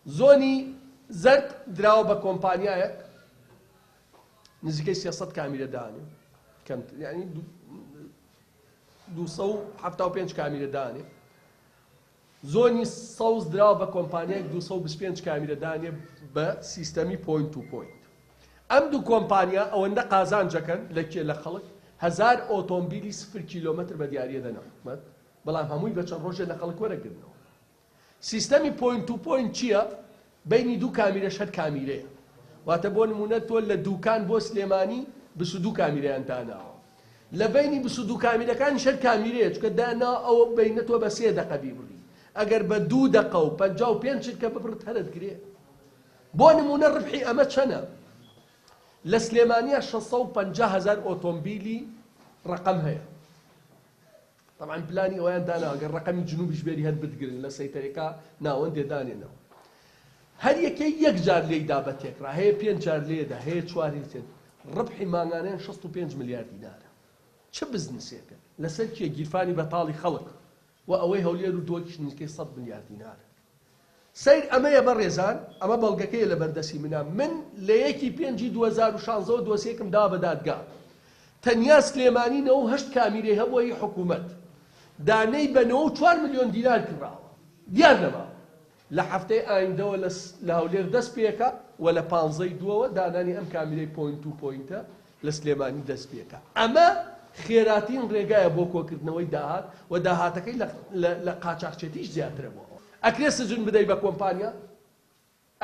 زۆنی زەرد دراوە بە کۆمپانیایەک نزیکەی 300 کامیرە دانێ کەمتر یعنی 275 کامیرە دانێ زۆنی سەوز دراوە بە کۆمپانیایەک 225 کامیرە دانێ بە سیستەمی point to point ئەم دوو کۆمپانیا ئەوەندە قازانجەکەن لە کێ لە خەڵک هەزار ئۆتۆمبیلی سفر کیلۆمەتر بە دیاریە دەنە حکومەت بەڵام هەمووی بە چەند ڕۆژێ لە خەڵک وەرەگرنەوە سیستەمی point to point چییە؟ بەینی دوو کامیرەش هەر کامیرەیە. واتە بۆ نموونە تۆ لە دووکان بۆ سلێمانی 22 کامیرەیان داناوە. لە بەینی 22 کامیرەکانیش هەر کامیرەیە چونکە داناوە ئەوە بەینە تۆ بە سێ دەقە بیبڕی. ئەگەر بە دوو دەقە و 55 چرکە ببڕت هەرت گرێ. بۆ نموونە ڕبحی ئەمە چەنە؟ لە سلێمانیا 650 هەزار ئۆتۆمبیلی ڕەقەم هەیە. تەبعەن پلانی ئەوەیان داناوە گەر ڕەقەمی جنوبیش بێری هەر بتگرن لە سەیتەرەکە ناوەندێ دانێنەوە هەر یەکەی یەک جار لێی دا بە تێکڕا هەیە پێنج جار لێدا هەیە چوار هەیە سێ ڕبحی مانگانەیان 65 ملیار دینارە چ بزنسێکە لەسەر کێ گیرفانی بەتاڵی خەڵک و ئەوەی هەولێر و دۆکیش نزیکەی 100 ملیار دینارە سەیر ئەمەیە بەڕێزان، ئەمە بەڵگەکەیە لەبەردەستی منە، من لە یەکی پێنجی 2016 وە دۆسیەکم داوە بە دادگا، تەنیا سلێمانی 98 کامیرەی هەبووە هی حکومەت، دانەی بە 94 ملیۆن دینار کڕاوە، دیار نەماوە. لە هەفتەی ئایندەوە لە لە هەولێر دەست پێکا و لە پانزەی دووەوە دانانی ئەم کامیرەی point to point ە لە سلێمانی دەست پێکا. ئەمە خێراترین ڕێگایە بۆ کۆکردنەوەی داهات و داهاتەکەی لە لە قاچاخچێتیش زیاترە بۆ ئەوە. ئەکرێ سجن بدەی بە کۆمپانیا؟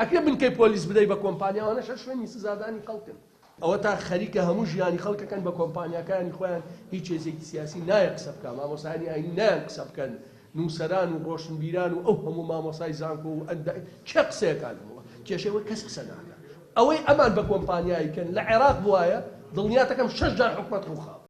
ئەکرێ بنکەی پۆلیس بدەی بە کۆمپانیا؟ ئەوانەش هەر شوێنی سزادانی خەڵکن. ئەوەتا خەریکە هەموو ژیانی خەڵکەکەن بە کۆمپانیاکانی خۆیان هیچ هێزێکی سیاسی نایە قسە بکا مامۆستایانی ئاینی نایەن قسە بکەن نووسەران و ڕۆشنبیران و ئەو هەموو مامۆستای زانکۆ و ئەندا کێ قسەیەکا لەم وڵات کێشەی ئەوەی کەس قسە ناکا ئەوەی ئەمان بە کۆمپانیایی کەن لە عێراق بوایە دڵنیاتەکەم شەش جار حکومەت ڕووخاوە.